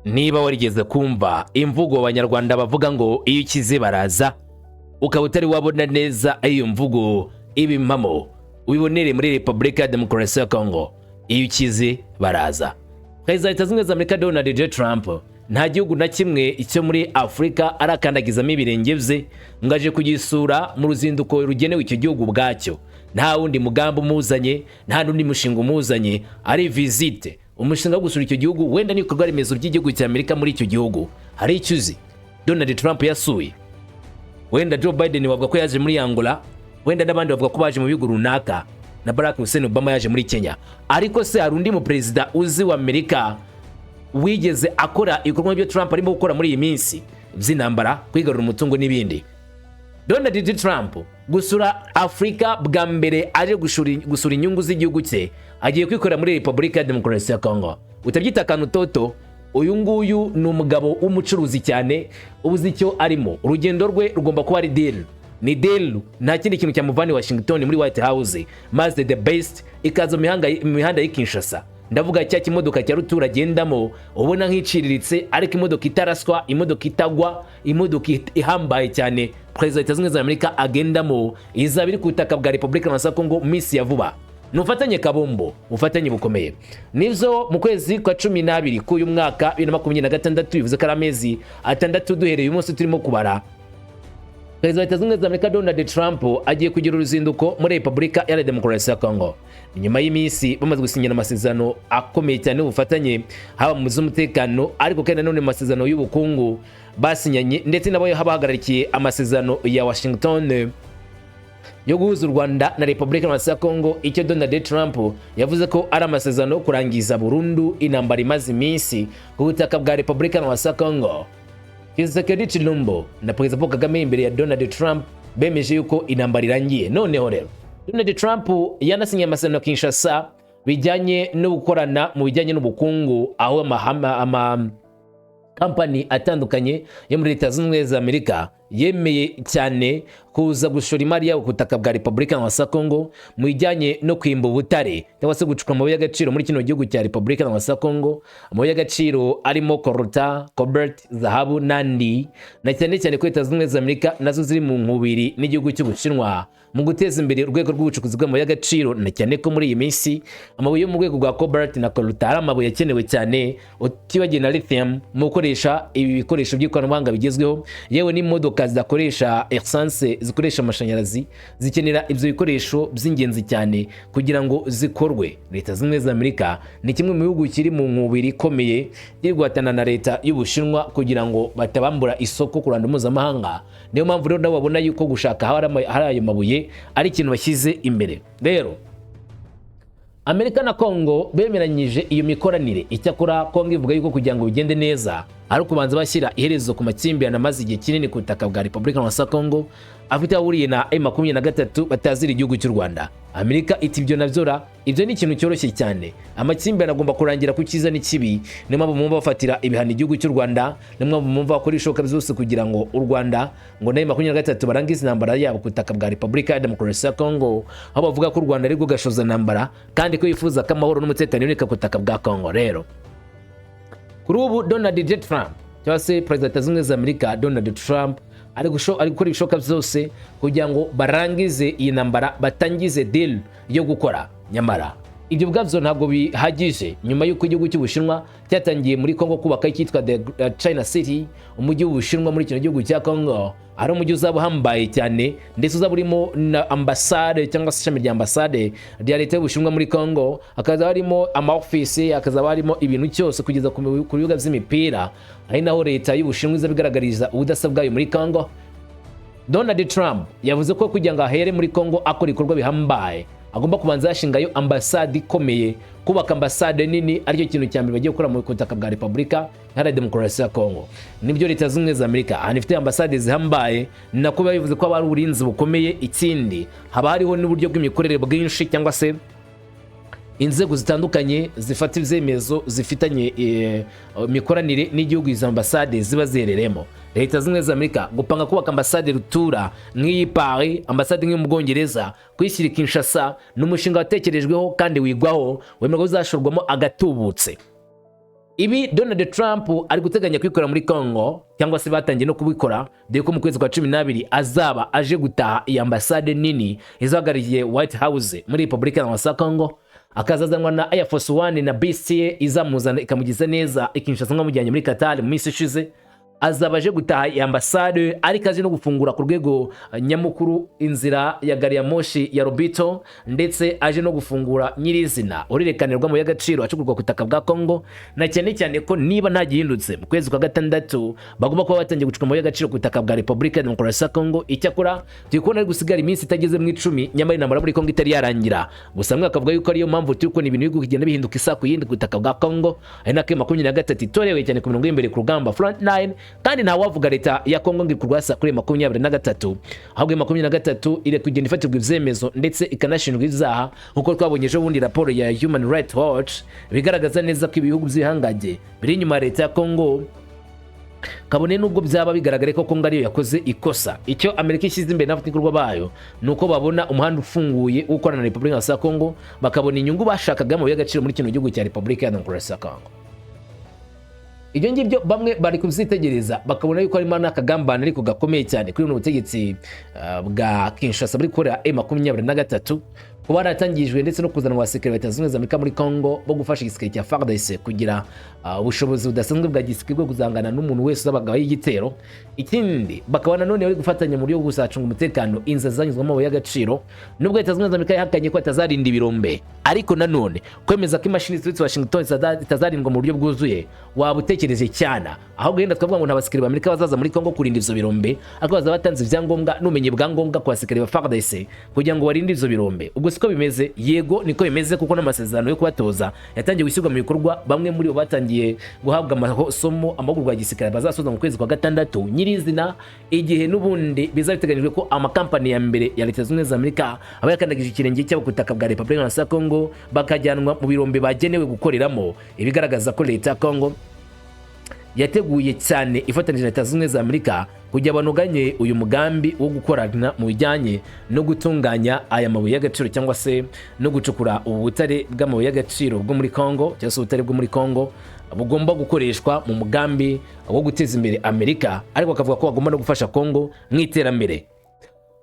Niba warigeze kumva imvugo Abanyarwanda bavuga ngo "iyo ukize baraza", ukaba utari wabona neza iyo mvugo iba impamo, wibonere muri Repubulika ya Demokarasi ya Kongo. Iyo ukize baraza. Perezida wa Leta Zunze Ubumwe za Amerika Donald J Trump nta gihugu na kimwe cyo muri Afurika arakandagizamo ibirenge bye ngo aje kugisura mu ruzinduko rugenewe icyo gihugu ubwacyo. Nta wundi mugambi umuzanye, nta n'undi mushinga umuzanye, ari visite, umushinga wo gusura icyo gihugu, wenda n'ibikorwa remezo by'igihugu cya Amerika muri icyo gihugu. Hari icyo uzi Donald Trump yasuye? Wenda Joe Biden bavuga ko yaje muri Angola, wenda n'abandi bavuga ko baje mu bihugu runaka, na Barack Hussein Obama yaje muri Kenya. Ariko se hari undi mu perezida uzi wa Amerika wigeze akora ibikorwa byo Trump arimo gukora muri iyi minsi by'intambara, kwigarura umutungo n'ibindi? Donald J Trump gusura Afurika bwa mbere aje gusura inyungu z'igihugu cye, agiye kwikorera muri Repubulika ya Demokarasi ya Kongo. Utabyita akantu toto, uyu nguyu ni umugabo w'umucuruzi cyane, ubuze icyo arimo. Urugendo rwe rugomba kuba ari deal, ni deal, nta kindi kintu cyamuvana i Washington muri White House, maze the best ikaza mu mihanda y'i Kinshasa. Ndavuga cya kimodoka cya rutura agendamo, ubona nk'iciriritse, ariko imodoka itaraswa, imodoka itagwa, imodoka ihambaye cyane Perezida wa Leta Zunze Ubumwe za Amerika agendamo, izaba iri ku butaka bwa Repubulika ya Kongo mu minsi ya vuba. Ni ubufatanye kabombo, ubufatanye bukomeye. Nibyo, mu kwezi kwa 12 k'uyu mwaka 2026, bivuze ko ari amezi 6 duhereye uyu munsi turimo kubara, Perezida wa Leta Zunze Ubumwe za Amerika Donald Trump agiye kugira uruzinduko muri Repubulika ya Demokarasi ya Kongo, nyuma y'iminsi bamaze gusinyana amasezerano akomeye cyane y'ubufatanye, haba mu z'umutekano, ariko kandi nanone mu masezerano y'ubukungu basinyanye, ndetse nabo bahagararikiye amasezerano ya Washington yo guhuza u Rwanda na Repubulika ya Kongo, icyo Donald Trump yavuze ko ari amasezerano yo kurangiza burundu intambara imaze iminsi ku butaka bwa Repubulika ya Kongo. Tshisekedi Tshilombo na Perezida Paul Kagame imbere ya Donald Trump bemeje yuko intambara irangiye. Noneho rero Donald Trump yanasinye amasezerano ya Kinshasa bijyanye no gukorana mu bijyanye n'ubukungu, aho ama kampani atandukanye yo muri Leta Zunze Ubumwe za Amerika yemeye cyane kuza gushora imari yabo ku butaka bwa Repubulika ya Kongo mu bijyanye no kwimba ubutare cyangwa se gucukura amabuye y'agaciro muri kino gihugu cya Repubulika ya Kongo, amabuye y'agaciro arimo coltan, cobalt, zahabu n'andi, na cyane cyane ko Leta Zunze Ubumwe za Amerika nazo ziri mu nkubiri n'igihugu cy'Ubushinwa mu guteza imbere urwego rw'ubucukuzi bw'amabuye y'agaciro, na cyane ko muri iyi minsi amabuye yo mu rwego rwa cobalt na coltan ari amabuye akenewe cyane, utibagiwe na lithium, mu gukoresha ibi bikoresho by'ikoranabuhanga bigezweho. Yewe n'imodoka zidakoresha essence, zikoresha amashanyarazi, zikenera ibyo bikoresho by'ingenzi cyane kugira ngo zikorwe. Leta Zunze Ubumwe za Amerika ni kimwe mu bihugu kiri mu nkubiri ikomeye iri guhatana na Leta y'Ubushinwa kugira ngo batabambura isoko ku ruhando mpuzamahanga. Niyo mpamvu rero nabo babona yuko gushaka ahari ayo mabuye ari ikintu bashyize imbere. Rero Amerika na Kongo bemeranyije iyo mikoranire. Icyakora Kongo ivuga yuko kugira ngo bigende neza ari ukubanza bashyira iherezo ku makimbirane amaze igihe kinini ku butaka bwa Repubulika ya Kongo, afite aho ahuriye na M23 batazira igihugu cy'u Rwanda. Amerika iti ibyo nabyo ra, ibyo ni ikintu cyoroshye cyane, amakimbirane agomba kurangira ku cyiza n'ikibi. Niyo mpamvu mwumva bafatira ibihano igihugu cy'u Rwanda, niyo mpamvu mwumva bakora ibishoboka byose kugira ngo u Rwanda ngo na M23 barangize intambara yabo ku butaka bwa Repubulika ya Demokarasi ya Kongo, aho bavuga ko u Rwanda ari rwo gashoza ntambara kandi ko yifuza ko amahoro n'umutekano biboneka ku butaka bwa Kongo. Rero kuri ubu Donald J Trump, cyangwa se Perezida wa Leta Zunze Ubumwe za Amerika Donald Trump, ari gukora ibishoboka byose kugira ngo barangize iyi ntambara, batangize deal yo gukora. Nyamara ibyo ubwabyo ntabwo bihagije, nyuma y'uko igihugu cy'Ubushinwa cyatangiye muri Kongo kubaka icyitwa the China City, umujyi w'Ubushinwa muri kino gihugu cya Kongo, ari umujyi uzaba uhambaye cyane, ndetse uzaba urimo na ambasade cyangwa se ishami rya ambasade rya Leta y'Ubushinwa muri Kongo, hakazaba harimo ama office, hakazaba harimo ibintu cyose kugeza ku bibuga by'imipira, ari naho Leta y'Ubushinwa iza bigaragariza ubudasa bwayo muri Kongo. Donald Trump yavuze ko kugira ngo ahere muri Kongo akora ibikorwa bihambaye, agomba kubanza yashingayo ambasade ikomeye. Kubaka ambasade nini aricyo kintu cya mbere bagiye gukora mu butaka bwa Repubulika Iharanira Demokarasi ya Kongo. Nibyo, Leta Zunze Ubumwe za Amerika ahantu ifite ambasade zihambaye, ni nako biba bivuze ko haba hari uburinzi bukomeye. Ikindi, haba hariho n'uburyo bw'imikorere bwinshi, cyangwa se inzego zitandukanye zifata ibyemezo zifitanye imikoranire n'igihugu izo ambasade ziba ziherereyemo. Leta Zunze Ubumwe za Amerika gupanga kubaka ambasade rutura nk'iyi Paris, ambasade nk'iyo mu Bwongereza, kuyishyira i Kinshasa, ni umushinga watekerejweho kandi wigwaho, wemerwa uzashorwamo agatubutse. Ibi Donald Trump ari guteganya kubikora muri Congo, cyangwa se batangiye no kubikora, dore ko mu kwezi kwa 12 azaba aje gutaha iyi ambasade nini izahagarariye White House muri Repubulika ya Congo, akazazanwa na Air Force One na bisi ye izamuzana ikamugeza neza i Kinshasa, nkamujyanye muri Qatar mu minsi ishize. Azaba aje gutaha iyi ambasade, ariko aje no gufungura ku rwego nyamukuru inzira ya gari ya moshi ya Lobito, ndetse aje no gufungura nyirizina uruhererekane rw'amabuye y'agaciro acukurwa ku butaka bwa Congo, na cyane cyane ko niba nta gihindutse mu kwezi kwa gatandatu bagomba kuba batangiye gucukura amabuye y'agaciro ku butaka bwa Repubulika ya Demokarasi ya Congo. Icyakora turi kubona ari gusigara iminsi itageze mu 10, nyamara intambara muri Congo itari yarangira. Gusa mwe akavuga yuko ariyo mpamvu turi kubona ibintu biri kugenda bihinduka isaha ku yindi ku butaka bwa Congo, ari nako 23 itorewe cyane ku mirongo y'imbere ku rugamba, front line. Kandi nta wavuga leta ya Congo ngo iri kurwasa kuri 23, ahubwo 23 iri kugenda ifatirwa ibyemezo ndetse ikanashinjwa ibyaha, nk'uko twabonye ejo bundi raporo ya Human Rights Watch bigaragaza neza ko ibihugu by'ibihangange biri inyuma ya leta ya Congo, kabone nubwo byaba bigaragara ko Kongo ariyo yakoze ikosa. Icyo Amerika ishyize imbere n'abafatanyabikorwa bayo ni uko babona umuhanda ufunguye wo gukorana na Repubulika ya Congo, bakabona inyungu bashakaga mu y'agaciro muri kino gihugu cya Repubulika ya Demokarasi ya Congo. Ibyo ngibyo bamwe bari kubyitegereza bakabona yuko harimo n'akagambane ariko gakomeye cyane kuri buno butegetsi bwa Kinshasa buri gukorera M23, kuba haratangijwe ndetse no kuzanwa abasirikare ba Leta Zunze Ubumwe za Amerika muri Congo bo gufasha igisirikare cya FARDC kugira ubushobozi budasanzwe bwa gisirikare bwo kuzangana n'umuntu wese uzabagaho igitero. Ikindi, bakaba nanone bari gufatanya mu buryo bwo guzacunga umutekano inzira zanyuzwamo amabuye y'agaciro, nubwo Leta Zunze Ubumwe za Amerika yahakanye ko atazarinda ibirombe, ariko nanone kwemeza ko imashini ziturutse Washington zitazarindwa mu buryo bwuzuye waba utekereje cyane. Ahubwo yenda twavuga ngo nta basirikare ba Amerika bazaza muri Congo kurinda ivyo birombe, ariko bazaba batanze ibyangombwa n'ubumenyi bwa ngombwa ku basirikare ba FARDC kugira ngo barinde ivyo birombe. Ubwo siko bimeze? Yego, niko bimeze, kuko n'amasezerano yo kubatoza yatangiye gushyirwa mu bikorwa. Bamwe muri bo batangiye guhabwa amasomo, amahugurwa ya gisirikare bazasoza mu kwezi kwa gatandatu nyirizina, igihe n'ubundi bizaba biteganyijwe ko amakampani ya mbere ya Leta Zunze Ubumwe za Amerika aba yakandagije ikirenge cyabo ku butaka bwa Repubulika ya Congo, bakajyanwa mu birombe bagenewe gukoreramo, ibigaragaza ko leta ya Congo yateguye cyane ifatanyije na Leta Zunze Ubumwe za Amerika kugira banoganye uyu mugambi wo gukorana mu bijyanye no gutunganya aya mabuye y'agaciro, cyangwa se no gucukura ubu butare bw'amabuye y'agaciro bwo muri Congo, cyangwa se ubutare bwo muri Congo bugomba gukoreshwa mu mugambi wo guteza imbere Amerika, ariko bakavuga ko bagomba no gufasha Congo mu iterambere.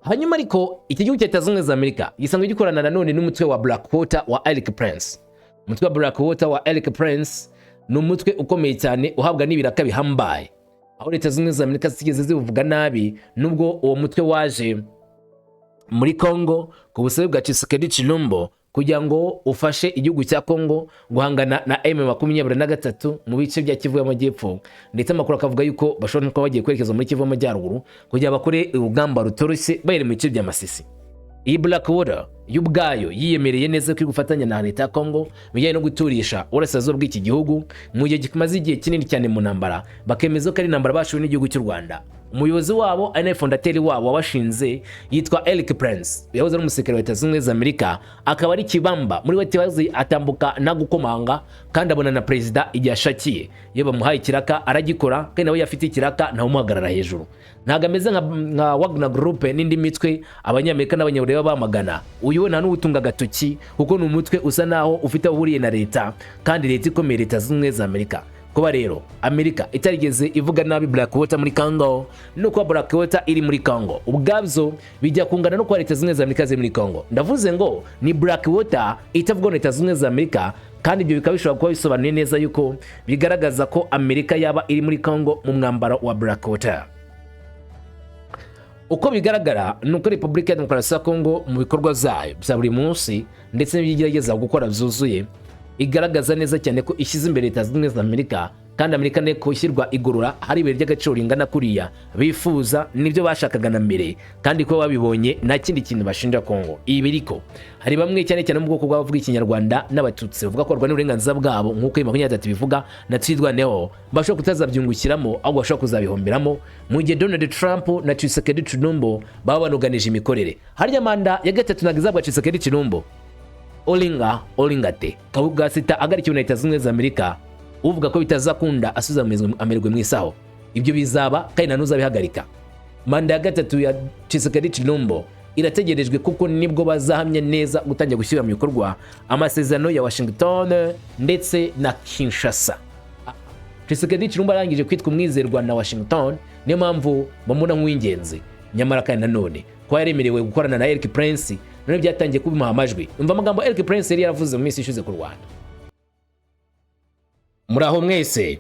Hanyuma ariko iki gihugu cya Leta Zunze Ubumwe za Amerika gisanzwe gikorana nanone n'umutwe wa Blackwater wa Eric Prince. Umutwe wa Blackwater wa Eric Prince ni umutwe ukomeye cyane uhabwa n'ibiraka bihambaye, aho Leta Zunze Ubumwe za Amerika zitigeze ziwuvuga nabi, nubwo uwo mutwe waje muri Congo ku busabe bwa Tshisekedi Tshilombo kugira ngo ufashe igihugu cya Congo guhangana na M23 mu bice bya Kivu y'Amajyepfo, ndetse amakuru akavuga yuko bashobora no kuba bagiye kwerekeza muri Kivu y'Amajyaruguru kugira bakore urugamba rutoroshye bahere mu bice bya Masisi. Iyi Blackwater yo ubwayo yiyemereye neza ko iri gufatanya na leta ya Congo mu bijyanye no guturisha uburasirazuba bw'iki gihugu mu gihe kimaze igihe kinini cyane mu ntambara, bakemeza ko ari intambara bashowe n'igihugu cy'u Rwanda. Umuyobozi wabo ari nawe fondateur wabo wabashinze yitwa Eric Prince, yahoze ari umusirikare wa Leta Zunze Ubumwe za Amerika, akaba ari kibamba muri White House, atambuka ntagukomanga kandi abona na perezida igihe ashakiye. Iyo bamuhaye ikiraka aragikora, kandi nawe iyo afite ikiraka ntawumuhagarara hejuru. Ntabwo ameze nka Wagner Group n'indi mitwe Abanyamerika n'Abanyaburayi baba bamagana. Uyu we nta n'uwutunga agatoki, kuko ni umutwe usa naho ufite aho uhuriye na leta, kandi leta ikomeye, Leta Zunze Ubumwe za Amerika. Kuba rero Amerika itarigeze ivuga nabi Blackwater muri Congo, no kuba Blackwater iri muri Congo ubwabyo bijya kungana no kuba Leta Zunze Ubumwe za Amerika ziri muri Congo. Ndavuze ngo ni Blackwater itavugwa na Leta Zunze Ubumwe za Amerika, kandi ibyo bikaba bishobora kuba bisobanuye neza yuko bigaragaza ko Amerika yaba iri muri Congo mu mwambaro wa Blackwater. Uko bigaragara ni uko Repubulika ya Demokarasi ya Kongo mu bikorwa zayo bya buri munsi ndetse n'ibyo igerageza gukora byuzuye, igaragaza neza cyane ko ishyize imbere Leta Zunze Ubumwe za Amerika, kandi Amerika nayo gushyirwa igorora hari ibuye ry'agaciro ringana kuriya bifuza nibyo bashakaga na mbere, kandi ko babibonye nta kindi kintu bashinja Kongo. Ibi ariko hari bamwe, cyane cyane mu bwoko bw'abavuga Ikinyarwanda n'Abatutsi, bavuga ko barwanira uburenganzira bwabo nk'uko 23 bivuga na Twirwaneho, bashobora kutazabyungukiramo ahubwo bashobora kuzabihomberamo mu gihe Donald Trump na Tshisekedi Tshilombo baba banoganije imikorere. Harya manda ya gatatu ntabwo izabwa Tshisekedi Tshilombo? Olinga olinga te Kabugasita agarikiwe na Leta Zunze Ubumwe za Amerika, uvuga ko bitazakunda asubiza amerwe mu isaho. Ibyo bizaba kandi nta n'uzabihagarika. Manda ya gatatu ya Tshisekedi Tshilombo irategerejwe, kuko nibwo bazahamya neza gutangira gushyira mu bikorwa amasezerano ya Washington ndetse na Kinshasa. Tshisekedi Tshilombo arangije kwitwa umwizerwa na Washington, niyo mpamvu bamubona nk'uw'ingenzi. Nyamara kandi nanone kuba yaremerewe gukorana na Eric Prince none byatangiye kubimuha amajwi. Umva amagambo Eric Prince yari yaravuze mu minsi ishize ku Rwanda. Muri aho mwese,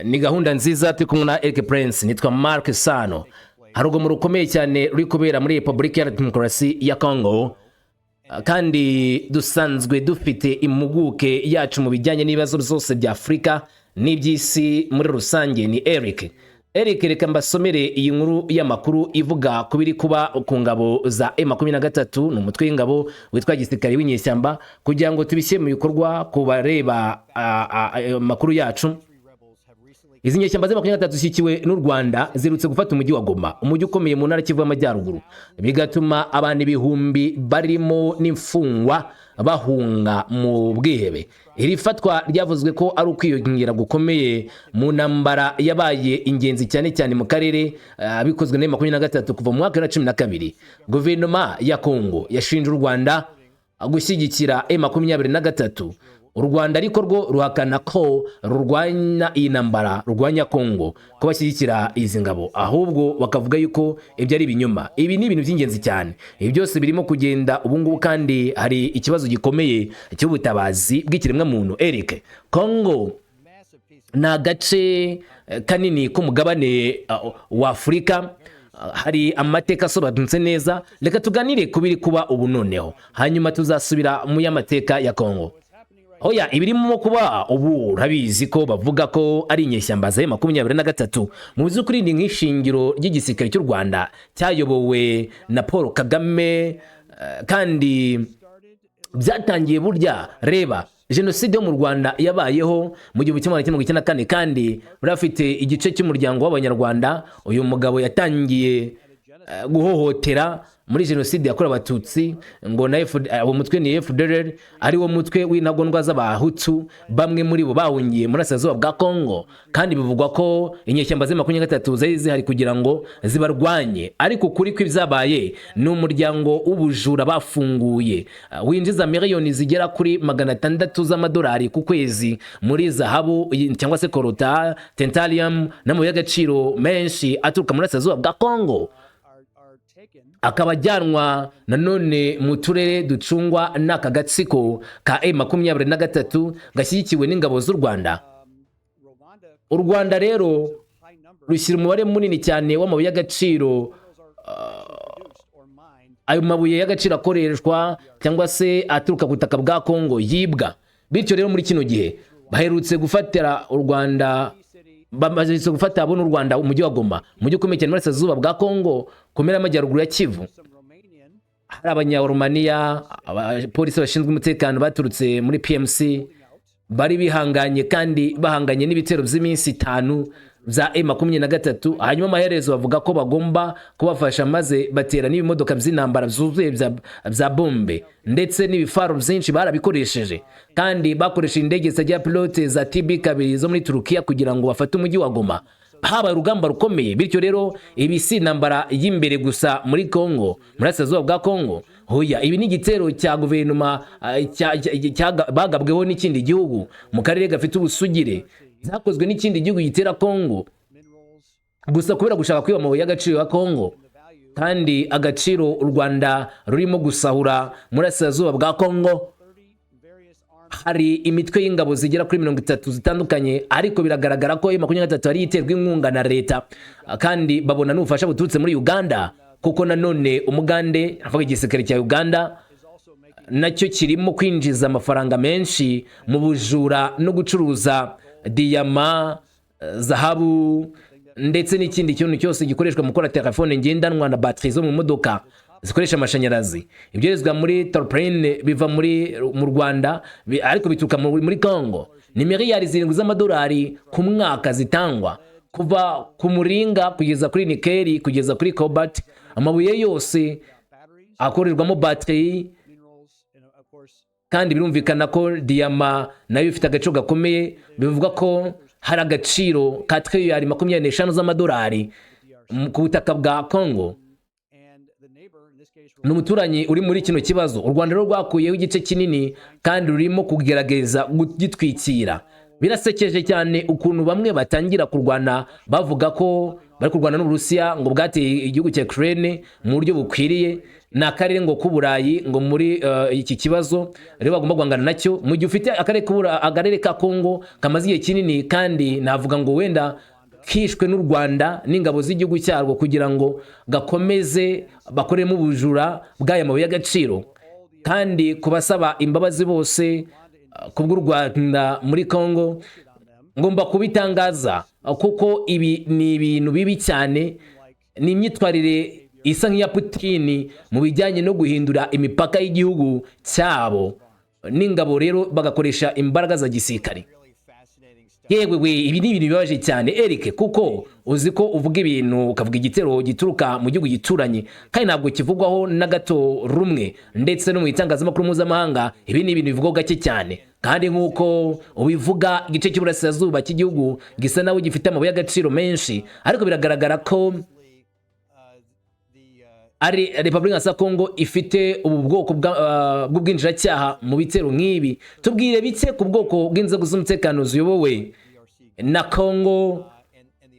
ni gahunda nziza, turi kumwe na Eric Prince. Nitwa Mark Sano. Hari urugomo rukomeye cyane ruri kubera muri Repubulika ya Demokarasi ya Congo, kandi dusanzwe dufite impuguke yacu mu bijyanye n'ibibazo byose bya Afurika n'iby'isi muri rusange, ni Eric. Eric, reka mbasomere iyi nkuru y'amakuru ivuga ku biri kuba ku ngabo za M23, ni umutwe w'ingabo witwa gisirikare w'inyeshyamba, kugira ngo tubishyire mu bikorwa ku bareba amakuru yacu. Izi nyeshyamba za 23 zishyigikiwe n'u Rwanda ziherutse gufata umujyi wa Goma, umujyi ukomeye mu ntara Kivu y'Amajyaruguru, bigatuma abantu ibihumbi barimo n'imfungwa bahunga mu bwihebe. Iri fatwa ryavuzwe ko ari ukwiyongera gukomeye mu ntambara yabaye ingenzi cyane cyane mu karere, bikozwe na 23 kuva mu mwaka wa 2012. Guverinoma ya Kongo yashinje u Rwanda gushyigikira M23. U Rwanda ariko rwo ruhakana ko rurwanya iyi ntambara, rurwanya Kongo ko bashyigikira izi ngabo, ahubwo bakavuga yuko ibyo ari ibinyoma. Ibi ni ibintu by'ingenzi cyane, ibi byose birimo kugenda ubu ngubu, kandi hari ikibazo gikomeye cy'ubutabazi bw'ikiremwamuntu. Eric, Kongo ni agace kanini k'umugabane wa Afurika. Hari amateka asobanutse neza. Reka tuganire ku biri kuba ubu noneho, hanyuma tuzasubira mu y'amateka ya Kongo. Hoya, ibirimo kuba ubu urabizi ko bavuga ko ari inyeshyamba za 23. Mu by'ukuri ni nk'ishingiro ry'igisirikare cy'u Rwanda cyayobowe na Paul Kagame, kandi byatangiye burya. Reba jenoside yo mu Rwanda yabayeho mu 1994, kandi bari bafite igice cy'umuryango w'Abanyarwanda. Uyu mugabo yatangiye guhohotera muri jenoside yakorewe Abatutsi ngo na uwo mutwe ni FDLR, ari wo mutwe w'intagondwa z'Abahutu, bamwe muri bo bahungiye muri Burasirazuba bwa Congo, kandi bivugwa ko inyeshyamba za 23 zari zihari kugira ngo zibarwanye. Ariko ukuri kw'ibyabaye ni umuryango w'ubujura bafunguye, winjiza miliyoni zigera kuri 600 z'amadolari ku kwezi muri zahabu cyangwa se coltan, titanium n'amabuye y'agaciro menshi aturuka muri Burasirazuba bwa Congo, akaba ajyanwa nanone mu turere ducungwa n'aka gatsiko ka M23 gashyigikiwe n'ingabo z'u Rwanda. U Rwanda rero rushyira umubare munini cyane w'amabuye y'agaciro. Ayo mabuye y'agaciro akoreshwa cyangwa se aturuka ku butaka bwa Kongo yibwa. Bityo rero muri kino gihe baherutse gufatira u Rwanda, bamaze gufata abo n'u Rwanda umujyi wa Goma, umujyi ukomeye cyane muri Burasirazuba bwa Kongo, ku mpera y'amajyaruguru ya Kivu. Hari Abanyarumaniya, abapolisi bashinzwe umutekano baturutse muri PMC, bari bihanganye kandi bahanganye n'ibitero by'iminsi 5 bya M23. Hanyuma amaherezo bavuga ko bagomba kubafasha, maze batera n'ibimodoka by'intambara byuzuye bya bombe, ndetse n'ibifaro byinshi barabikoresheje, kandi bakoresheje indege zitagira pilote za TB2 zo muri Turukiya kugira ngo bafate umujyi wa Goma. Habaye urugamba rukomeye. Bityo rero ibi si intambara y'imbere gusa muri Congo, muri Burasirazuba bwa Congo. Hoya, ibi ni igitero cya guverinoma bagabweho n'ikindi gihugu mu karere gafite ubusugire, byakozwe n'ikindi gihugu gitera Congo gusa kubera gushaka kwiba amabuye y'agaciro ya Congo. Kandi agaciro u Rwanda rurimo gusahura muri Burasirazuba bwa Congo, hari imitwe y'ingabo zigera kuri 30 zitandukanye, ariko biragaragara ko 23 ari iterwa inkunga na leta, kandi babona n'ubufasha buturutse muri Uganda, kuko nanone umugande, avuga igisirikare cya Uganda, nacyo kirimo kwinjiza amafaranga menshi mu bujura no gucuruza diyama, zahabu ndetse n'ikindi kintu cyose gikoreshwa mu gukora telefone ngendanwa na batiri zo mu modoka zikoresha amashanyarazi. Ibyoherezwa muri Torprene biva muri mu Rwanda, ariko bituruka muri Congo. Ni miliyari 7 z'amadolari ku mwaka zitangwa, kuva ku muringa kugeza kuri nikeli kugeza kuri cobalt, amabuye yose akorerwamo batiri. Kandi birumvikana ko diyama nayo ifite agaciro gakomeye. Bivuga ko hari agaciro ka triliyari 25 z'amadolari ku butaka bwa Congo. Ni umuturanyi uri muri kino kibazo. U Rwanda rero rwakuyeho igice kinini kandi rurimo kugerageza kugitwikira. Birasekeje cyane ukuntu bamwe batangira kurwana bavuga ko bari kurwana n'Uburusiya ngo bwateye igihugu cya Ukraine mu buryo bukwiriye, ni akarere ngo k'Uburayi ngo muri iki kibazo rero bagomba guhangana nacyo, mu gihe ufite akarere ka Kongo kamaze igihe kinini, kandi navuga ngo wenda kishwe n'u Rwanda n'ingabo z'igihugu cyarwo kugira ngo gakomeze bakoremo ubujura bw'aya mabuye y'agaciro. Kandi kubasaba imbabazi bose kubw'u Rwanda muri Congo, ngomba kubitangaza kuko ibi ni ibintu bibi cyane. Ni imyitwarire isa nk'iya Putin mu bijyanye no guhindura imipaka y'igihugu cyabo n'ingabo, rero bagakoresha imbaraga za gisirikare. Yewe we, ibi ni ibintu bibabaje cyane, Eric, kuko uzi ko uvuga ibintu, ukavuga igitero gituruka mu gihugu gituranye, kandi ntabwo kivugwaho na gato rumwe, ndetse no mu itangazamakuru mpuzamahanga ibi ni ibintu bivugwaho gake cyane. Kandi nk'uko ubivuga, igice cy'uburasirazuba cy'igihugu gisa naho gifite amabuye y'agaciro menshi, ariko biragaragara ko ari Repubulika ya Kongo ifite ubu bwoko bw'ubwinjiracyaha mu bitero nk'ibi. Tubwire bike ku bwoko bw'inzego z'umutekano ziyobowe na Kongo,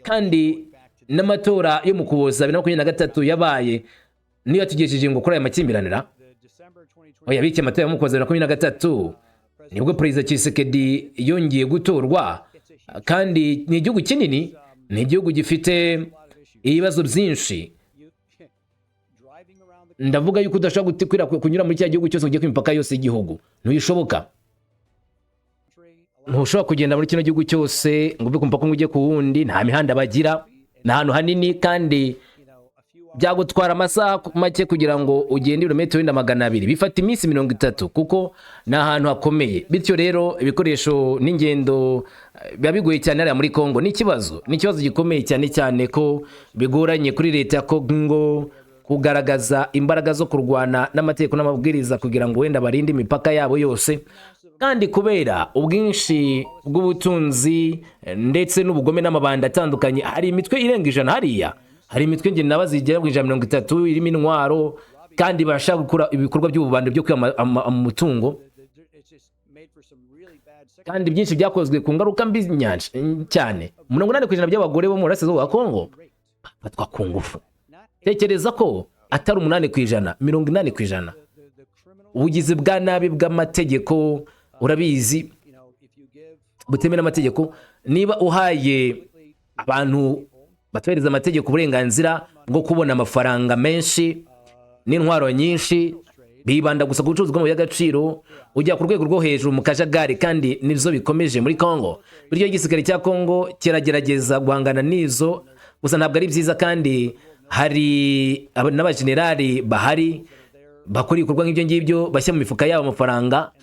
kandi n'amatora yo mu Kuboza 2023 yabaye niyo yatugejeje ngo kuri aya makimbirane. Oya, bityo amatora yo mu Kuboza 2023 nibwo Perezida Tshisekedi yongeye gutorwa. Kandi ni igihugu kinini, ni igihugu gifite ibibazo byinshi. Ndavuga yuko udashobora kunyura muri cya gihugu cyose ngo ujye ku mipaka yose y'igihugu, ntibishoboka. Ntushobora kugenda muri kino gihugu cyose ngo uve ku mupaka umwe ujye ku wundi. Nta mihanda bagira, ni ahantu hanini, kandi byagutwara amasaha make kugira ngo ugende ibirometero wenda 200, bifata iminsi 30 kuko ni ahantu hakomeye. Bityo rero ibikoresho n'ingendo biba bigoye cyane hariya muri Congo. Ni ikibazo gikomeye cyane cyane ko bigoranye kuri leta ya Congo kugaragaza imbaraga zo kurwana n'amategeko n'amabwiriza kugira ngo wenda barinde imipaka yabo yose. Kandi kubera ubwinshi bw'ubutunzi ndetse n'ubugome n'amabanda atandukanye, hari imitwe irenga 100 hariya. Hari imitwe njye nabaze igera ku 130 irimo intwaro, kandi bashaka gukora ibikorwa by'ububandi byo kwiba umutungo, kandi byinshi byakozwe ku ngaruka mbi nyinshi cyane. 80% by'abagore bo mu burasirazuba bwa Kongo bafatwa ku ngufu. Tekereza ko atari 8%, 80%. Ubugizi bwa nabi bw'amategeko, urabizi, butemewe n'amategeko. Niba uhaye abantu batubahiriza amategeko uburenganzira bwo kubona amafaranga menshi n'intwaro nyinshi, bibanda gusa ku bucuruzi bw'amabuye y'agaciro, ujya ku rwego rwo hejuru mu kajagari, kandi nibyo bikomeje muri Congo. Bityo igisirikare cya Congo kiragerageza guhangana n'izo, gusa ntabwo ari byiza. Kandi hari n'abajenerali bahari bakora ibikorwa nk'ibyo ngibyo, bashyira mu mifuka yabo amafaranga.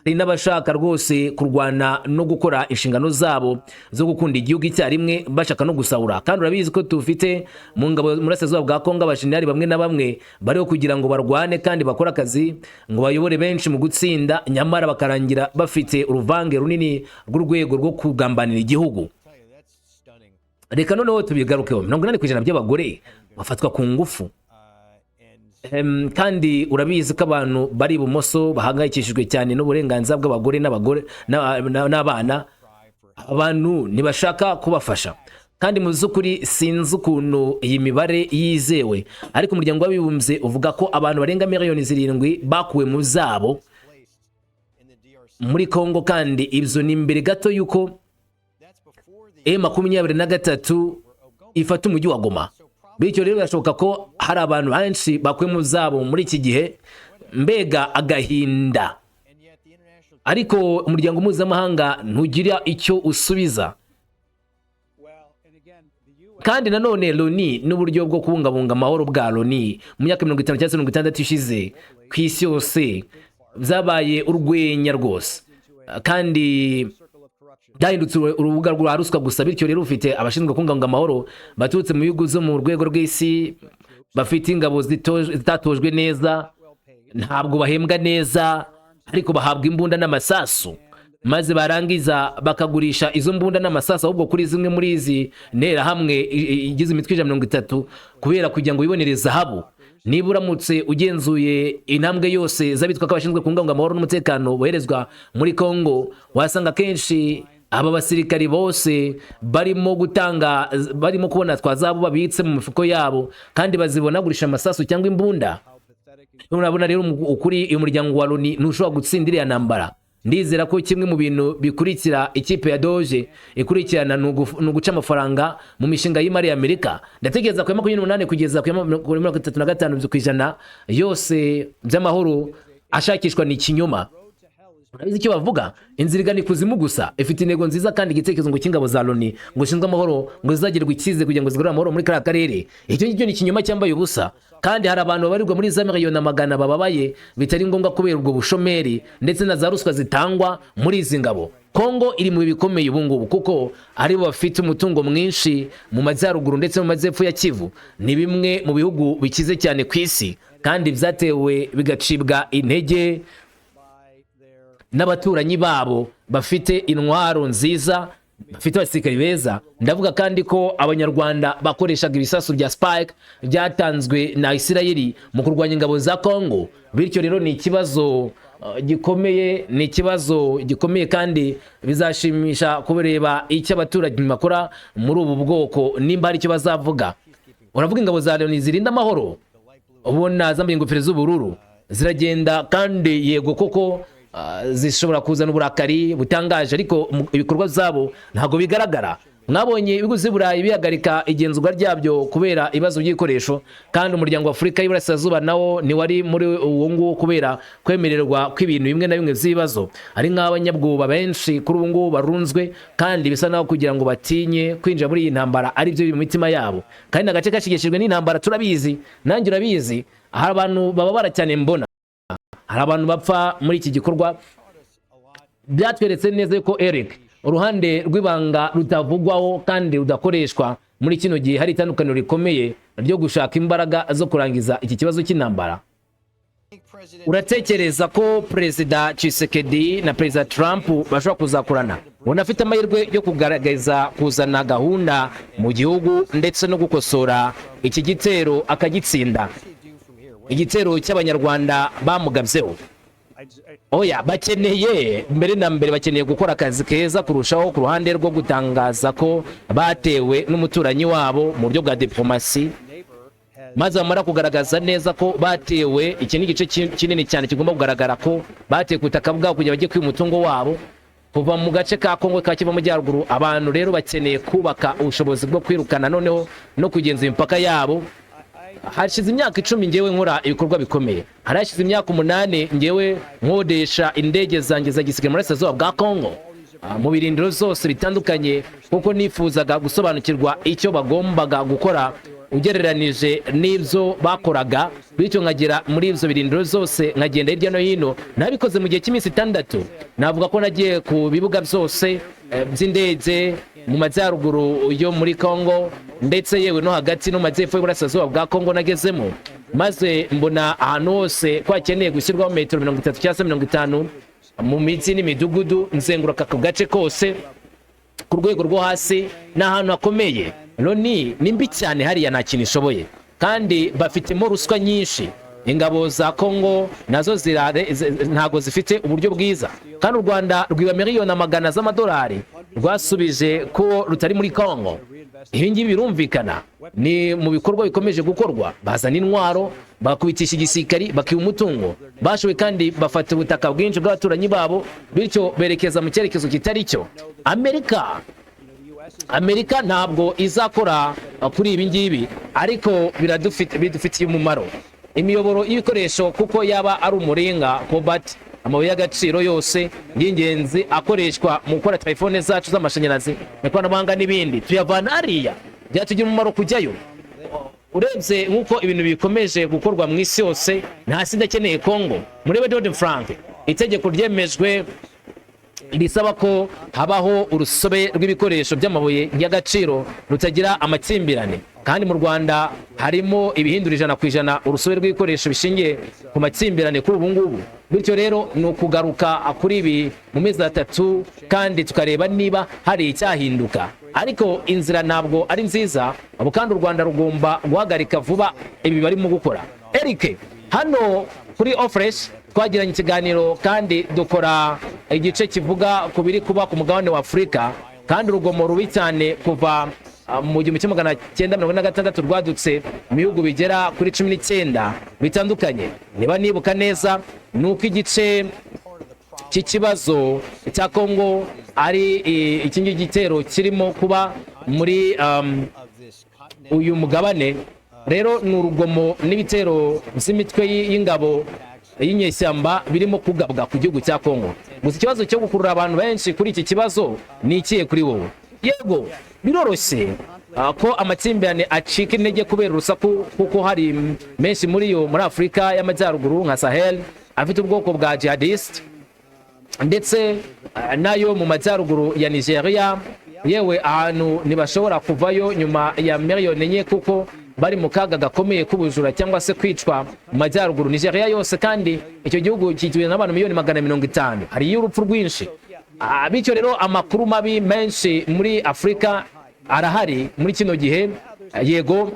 Hari n'abashaka rwose kurwana no gukora inshingano zabo zo gukunda igihugu icyarimwe bashaka no gusahura. Kandi urabizi ko tufite mu ngabo mu burasirazuba bwa Kongo abajenerali bamwe na bamwe bariho kugira ngo barwane kandi bakore akazi, ngo bayobore benshi mu gutsinda, nyamara bakarangira bafite uruvange runini rw'urwego rwo kugambanira igihugu. Reka noneho tubigarukeho. 80% by'abagore bafatwa ku ngufu. Kandi urabizi ko abantu bari ibumoso bahangayikishijwe cyane n'uburenganzira bw'abagore n'abagore n'abana. Abantu ntibashaka kubafasha. Kandi mu by'ukuri sinzi ukuntu iyi mibare yizewe, ariko Umuryango w'Abibumbye uvuga ko abantu barenga miliyoni 7 bakuwe mu zabo muri Congo. Kandi ibyo ni imbere gato y'uko M23 ifata umujyi wa Goma. Bityo rero birashoboka ko hari abantu benshi bakuwe mu zabo muri iki gihe. Mbega agahinda! Ariko umuryango mpuzamahanga ntugira icyo usubiza. Kandi nanone Loni n'uburyo bwo kubungabunga amahoro bwa Loni mu myaka 50 cyangwa se 60 ishize ku isi yose byabaye urwenya rwose, kandi byahindutse urubuga rwa ruswa gusa. Bityo rero ufite abashinzwe kubungabunga amahoro baturutse mu bihugu zo mu rwego rw'isi, bafite ingabo zitatojwe neza, ntabwo bahembwa neza, ariko bahabwa imbunda n'amasasu, maze barangiza bakagurisha izo mbunda n'amasasu ahubwo kuri zimwe muri izi nterahamwe igize imitwe 130 kubera kugira ngo bibonere zahabu. Niba uramutse ugenzuye intambwe yose z'abitwa ko abashinzwe kubungabunga amahoro n'umutekano boherezwa muri Congo, wasanga akenshi Aba basirikari bose barimo gutanga, barimo kubona twa zahabu babitse mu mifuko yabo, kandi bazibona bagurisha amasasu cyangwa imbunda. Urabona rero ukuri, uyu muryango wa Loni ntushobora gutsinda iriya ntambara. Ndizera ko kimwe mu bintu bikurikira ikipe ya DOGE ikurikirana ni uguca amafaranga mu mishinga y'imari ya Amerika. Ndatekereza ku ya 28 kugeza ku ya 35% yose by'amahoro ashakishwa ni ikinyoma. Urabizi icyo bavuga, inzira igana ikuzimu gusa ifite intego nziza. Kandi igitekerezo ngo cy'ingabo za Loni ngo zishinzwe amahoro, ngo zizagirirwe icyizere kugira ngo zigarure amahoro muri kariya karere, icyo ngicyo ni ikinyoma cyambaye ubusa. Kandi hari abantu babarirwa muri za miliyoni amagana bababaye bitari ngombwa kubera ubwo bushomeri ndetse na za ruswa zitangwa muri izi ngabo. Kongo iri mu bihe bikomeye ubu ngubu, kuko aribo bafite umutungo mwinshi mu majyaruguru ndetse mu majyepfo ya Kivu. Ni bimwe mu bihugu bikize cyane ku isi, kandi byatewe bigacibwa intege n'abaturanyi babo bafite intwaro nziza, bafite abasirikari beza. Ndavuga kandi ko Abanyarwanda bakoreshaga ibisasu bya Spike byatanzwe na Isirayeli mu kurwanya ingabo za Congo. Bityo rero ni ikibazo gikomeye, ni ikibazo gikomeye, kandi bizashimisha kubireba icyo abaturage bakora muri ubu bwoko, nimba hari icyo bazavuga. Uravuga ingabo za Loni zirinda amahoro, ubona zambaye ingofero z'ubururu ziragenda, kandi yego koko zishobora kuzana uburakari butangaje, ariko ibikorwa byabo ntabwo bigaragara. Mwabonye ibihugu by'i Burayi bihagarika igenzurwa ryabyo kubera ibibazo by'ibikoresho, kandi Umuryango wa Afurika y'Iburasirazuba nawo ntiwari muri uwo nguwo kubera kwemererwa kw'ibintu bimwe na bimwe by'ibibazo. Ari nk'abanyabwoba benshi kuri ubu ngubu barunzwe, kandi bisa naho kugira ngo batinye kwinjira muri iyi ntambara ari byo biri mu mitima yabo. Kandi agace gashigishijwe n'intambara, turabizi, nanjye urabizi, hari abantu bababara cyane. Mbona hari abantu bapfa muri iki gikorwa. Byatweretse neza ko, Eric, uruhande rw'ibanga rutavugwaho kandi rudakoreshwa muri kino gihe, hari itandukaniro rikomeye ryo gushaka imbaraga zo kurangiza iki kibazo cy'intambara. Uratekereza ko Perezida Tshisekedi na Perezida Trump bashobora kuzakorana? Ubona afite amahirwe yo kugaragaza kuzana gahunda mu gihugu ndetse no gukosora iki gitero akagitsinda, igitero cy'Abanyarwanda bamugabyeho? Oya, bakeneye mbere na mbere, bakeneye gukora akazi keza kurushaho ku ruhande rwo gutangaza ko batewe n'umuturanyi wabo mu buryo bwa diplomasi, maze bamara kugaragaza neza ko batewe, iki ni igice kinini cyane kigomba kugaragara ko batewe ku butaka bwabo kugira bajye kwiba umutungo wabo kuva mu gace ka Kongo ka Kivu Amajyaruguru. Abantu rero bakeneye kubaka ubushobozi bwo kwirukana noneho no kugenza imipaka yabo. Hashize imyaka 10 ngewe nkora ibikorwa bikomeye. Hari hashize imyaka 8 ngewe nkodesha indege zanjye za gisirikare muri Burasirazuba bwa Kongo, mu birindiro zose bitandukanye, kuko nifuzaga gusobanukirwa icyo bagombaga gukora ugereranije n'ibyo bakoraga. Bityo nkagera muri ibyo birindiro zose, nkagenda hirya no hino. Nabikoze mu gihe cy'iminsi 6. Navuga ko nagiye ku bibuga byose by'indege mu majyaruguru yo muri Congo, ndetse yewe no hagati no mu majyepfo y'uburasirazuba bwa Congo nagezemo, maze mbona ahantu hose ko hakeneye gushyirwaho metero 30 cyangwa se 50 mu mijyi n'imidugudu. Nzenguruka ako gace kose ku rwego rwo hasi. Ni ahantu hakomeye. Loni ni mbi cyane hariya, nta kintu ishoboye, kandi bafitemo ruswa nyinshi. Ingabo za Kongo nazo ntago zifite uburyo bwiza, kandi u Rwanda rwiba miliyoni amagana z'amadolari rwasubije ko rutari muri Kongo. Ibi ngibi birumvikana ni mu bikorwa bikomeje gukorwa. Bazana intwaro, bakubitisha igisirikari, bakiba umutungo bashoboye, kandi bafata ubutaka bwinshi bw'abaturanyi babo, bityo berekeza mu cyerekezo kitari cyo. Amerika ntabwo izakora kuri ibi ngibi, ariko bidufitiye umumaro imiyoboro y'ibikoresho, kuko yaba ari umuringa, cobalt, amabuye y'agaciro yose y'ingenzi akoreshwa mu gukora telefone zacu z'amashanyarazi, ikoranabuhanga n'ibindi, tuyavana hariya. Byatugira umumaro kujyayo. Urebye nk'uko ibintu bikomeje gukorwa mu isi yose, nta si idakeneye Kongo. Murebe Dodd Frank, itegeko ryemejwe risaba ko habaho urusobe rw'ibikoresho by'amabuye y'agaciro rutagira amakimbirane, kandi mu Rwanda harimo ibihindura 100% urusobe rw'ibikoresho bishingiye ku makimbirane kuri ubu ngubu. Bityo rero ni ukugaruka kuri ibi mu mezi 3, kandi tukareba niba hari icyahinduka, ariko inzira ntabwo ari nziza ubu, kandi u Rwanda rugomba guhagarika vuba ibi barimo gukora. Eric, hano kuri Ofresh twagiranye ikiganiro kandi dukora. igice kivuga ku biri kuba ku mugabane wa Afurika, kandi urugomo rubi cyane kuva mu 1946 rwadutse mu bihugu bigera kuri 19 bitandukanye. Niba nibuka neza, ni uko igice cy'ikibazo cya Kongo ari iki ngiki gitero kirimo kuba muri uyu mugabane. Rero ni urugomo n'ibitero by'imitwe y'ingabo y'inyeshyamba birimo kugabwa ku gihugu cya Kongo. Gusa ikibazo cyo gukurura abantu benshi kuri iki kibazo ni ikihe kuri wowe? Yego, biroroshye ko amakimbirane acika intege kubera urusaku, kuko hari menshi muri yo muri Afurika y'Amajyaruguru nka Sahel afite ubwoko bwa jihadist, ndetse nayo mu majyaruguru ya Nigeria. Yewe, ahantu ntibashobora kuvayo nyuma ya miliyoni 4 kuko bari mu kaga gakomeye k'ubujura cyangwa se kwicwa mu majyaruguru Nigeria yose. Kandi icyo gihugu kigizwe n'abantu miliyoni 150, hariyo urupfu rwinshi. Bityo rero amakuru mabi menshi muri Afurika arahari muri kino gihe. Yego,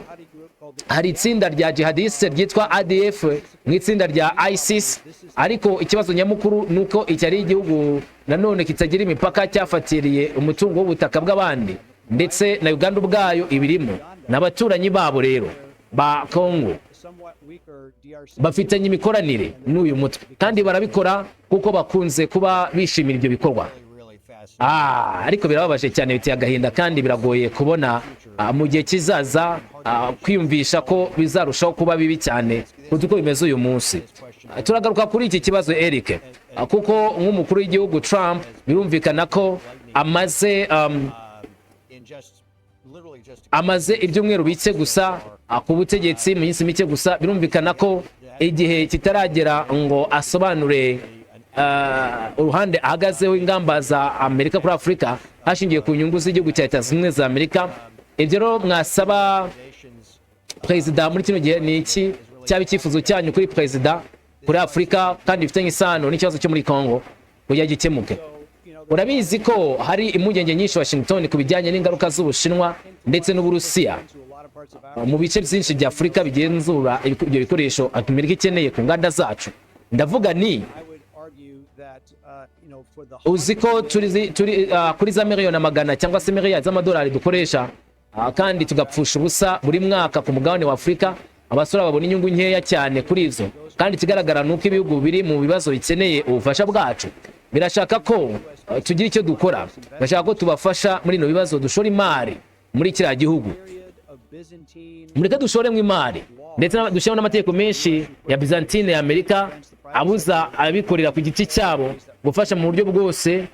hari itsinda rya jihadiste ryitwa ADF nk'itsinda rya ISIS, ariko ikibazo nyamukuru ni uko iki ari igihugu nanone kitagira imipaka, cyafatiriye umutungo w'ubutaka bw'abandi, ndetse na Uganda ubwayo ibirimo n'abaturanyi babo. Rero ba Congo bafitanye imikoranire n'uyu mutwe, kandi barabikora kuko bakunze kuba bishimira ibyo bikorwa. Ariko birababaje cyane, biteye agahinda, kandi biragoye kubona mu gihe kizaza, kwiyumvisha ko bizarushaho kuba bibi cyane kuruta uko bimeze uyu munsi. Turagaruka kuri iki kibazo, Eric, kuko nk'umukuru w'igihugu Trump birumvikana ko amaze ibyumweru bike gusa ku butegetsi, mu minsi mike gusa. Birumvikana ko igihe kitaragera ngo asobanure uruhande ahagazeho, ingamba za Amerika kuri Afurika hashingiwe ku nyungu z'igihugu cya Leta Zunze Ubumwe za Amerika. Ibyo rero mwasaba perezida muri kino gihe ni iki? Cyaba icyifuzo cyanyu kuri perezida kuri Afurika, kandi bifitanye isano n'ikibazo cyo muri Congo kugira gikemuke? Urabizi ko hari impungenge nyinshi Washington ku bijyanye n'ingaruka z'Ubushinwa ndetse n'Uburusiya mu bice byinshi bya Afurika bigenzura ibyo bikoresho Amerika ikeneye ku nganda zacu. Ndavuga ni uzi ko turi kuri za miliyoni magana cyangwa se miliyari z'amadolari dukoresha kandi tugapfusha ubusa buri mwaka ku mugabane wa Afurika. Abasore babona inyungu nkeya cyane kuri izo, kandi ikigaragara ni uko ibihugu biri mu bibazo bikeneye ubufasha bwacu. Birashaka ko tugira icyo dukora, birashaka ko tubafasha muri bino bibazo, dushora imari muri kiriya gihugu. Mureke dushoremo imari, ndetse dushyiraho n'amategeko menshi ya Byzantine ya Amerika abuza abikorera ku giti cyabo gufasha mu buryo bwose.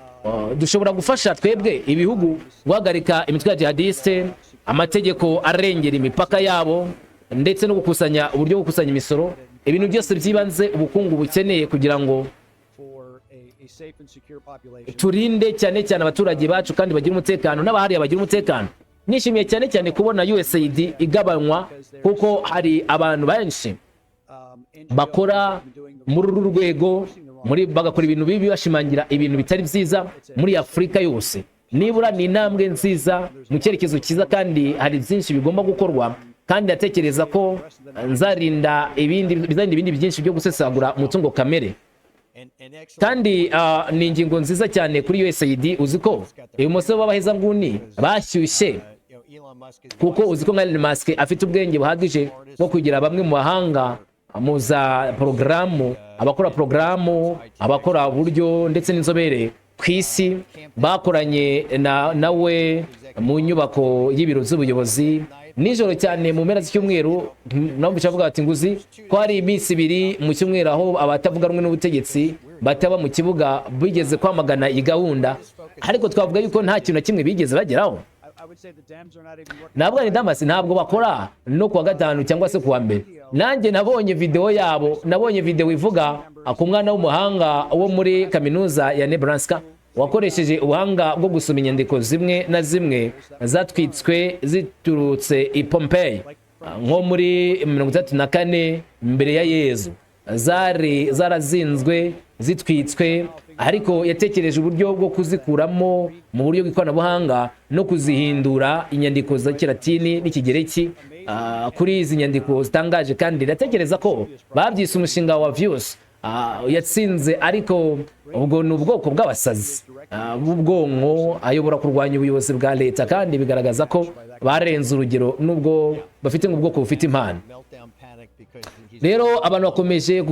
Dushobora gufasha twebwe ibihugu guhagarika imitwe ya jihadiste, amategeko arengera imipaka yabo, ndetse no gukusanya uburyo bwo gukusanya imisoro, ibintu byose by'ibanze ubukungu bukeneye kugira ngo turinde cyane cyane abaturage bacu kandi bagire umutekano, n'abahariya bagira umutekano. Nishimiye cyane cyane kubona USAID igabanywa, kuko hari abantu benshi bakora muri uru rwego muri bagakora ibintu bibi, bashimangira ibintu bitari byiza muri Afurika yose. Nibura ni intambwe nziza mu cyerekezo cyiza, kandi hari byinshi bigomba gukorwa, kandi ndatekereza ko nzarinda ibindi, bizarinda ibindi byinshi byo gusesagura umutungo kamere. Kandi ni ingingo nziza cyane kuri USAID. Uzi ko ibumoso b'abahezanguni bashyushye, kuko uzi ko nka Elon Musk afite ubwenge buhagije bwo kugira bamwe mu bahanga mu za porogaramu, abakora porogaramu, abakora uburyo, ndetse n'inzobere ku isi bakoranye nawe mu nyubako y'ibiro by'ubuyobozi nijoro cyane mu mpera z'icyumweru. Nabo avuga bati: "Nguzi ko hari iminsi 2 mu cyumweru aho abatavuga rumwe n'ubutegetsi bataba mu kibuga." Bigeze kwamagana iyi gahunda, ariko twavuga yuko nta kintu na kimwe bigeze bageraho. Ntabwo ni Damasi, ntabwo bakora no kuwa gatanu cyangwa se kuwa mbere. Nanjye nabonye video yabo, nabonye video ivuga ku mwana w'umuhanga wo muri kaminuza ya Nebraska wakoresheje ubuhanga bwo gusoma inyandiko zimwe na zimwe zatwitswe ziturutse i Pompeii nko muri 64 mbere ya Yezu. Zari zarazinzwe, zitwitswe, ariko yatekereje uburyo bwo kuzikuramo mu buryo bw'ikoranabuhanga no kuzihindura inyandiko za Kilatini n'Ikigereki. Kuri izi nyandiko zitangaje, kandi ndatekereza ko babyise umushinga wa Views. yatsinze, ariko ubwo ni ubwoko bw'abasazi b'ubwonko ayobora kurwanya ubuyobozi bwa leta, kandi bigaragaza ko barenze urugero nubwo bafite ubwoko bufite impano. Meltdown panic because he's Rero abantu bakomeje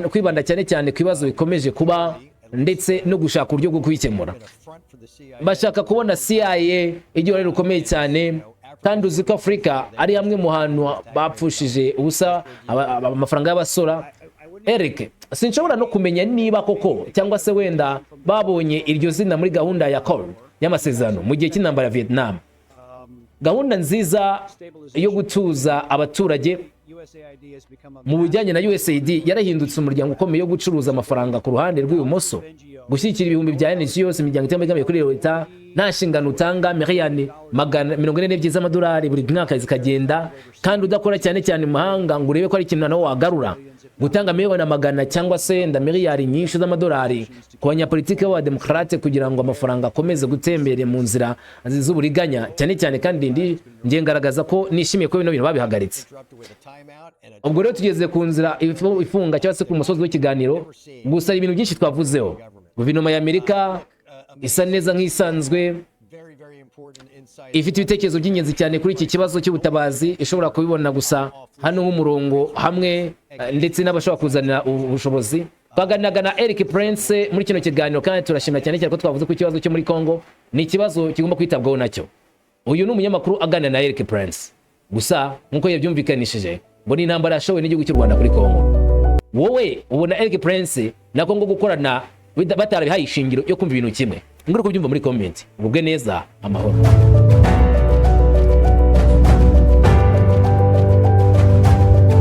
kwibanda cyane cyane ku bibazo bikomeje kuba ndetse no gushaka uburyo bwo kubikemura. Been a front for the CIA. Bashaka kubona CIA igira uruhare rukomeye cyane, kandi uzi ko Afurika ari hamwe mu hantu bapfushije ubusa amafaranga y'abasora. Eric, sinshobora no kumenya niba koko cyangwa se wenda babonye iryo zina muri gahunda ya Accord y'amasezerano mu gihe cy'intambara ya Vietnam, gahunda nziza yo gutuza abaturage. USAID has become a Mu bijyanye na USAID, yarahindutse umuryango ukomeye wo gucuruza amafaranga ku ruhande rw'ibumoso, gushyigikira ibihumbi bya NGOs, imiryango itegamiye kuri leta, nta nshingano utanga, miliyari 442 z'amadolari buri mwaka zikagenda, kandi udakora cyane cyane mu mahanga ngo urebe ko ari ikintu nawe wagarura. Gutanga miliyoni magana cyangwa se nda miliyari nyinshi z'amadolari ku banyapolitiki b'abademokarate kugira ngo amafaranga akomeze gutembere mu nzira z'uburiganya cyane cyane. Kandi ndi ngiye ngaragaza ko nishimiye ko bino bintu babihagaritse. Interrupted with a timeout and a Ubwo rero tugeze ku nzira ifunga cyangwa se ku musozi w'ikiganiro. Gusa hari ibintu byinshi twavuzeho. Guverinoma ya Amerika isa neza nk'isanzwe very, very important insight. ifite ibitekerezo by'ingenzi cyane kuri iki kibazo cy'ubutabazi, ishobora kubibona gusa hano nk'umurongo hamwe ndetse n'abashobora kuzanira ubushobozi. Twaganiraga na Eric Prince muri kino kiganiro, kandi turashimira cyane cyane ko twavuze ko ikibazo cyo muri Congo ni ikibazo kigomba kwitabwaho nacyo. Uyu ni umunyamakuru aganira na Eric Prince. Gusa nk'uko yabyumvikanishije, ngo ni intambara yashowe n'igihugu cy'u Rwanda kuri Congo. Wowe ubona Eric Prince na Congo gukorana batarabihaye ishingiro yo kumva ibintu kimwe? Nguri kubyumva muri comment. Ubwe neza, amahoro.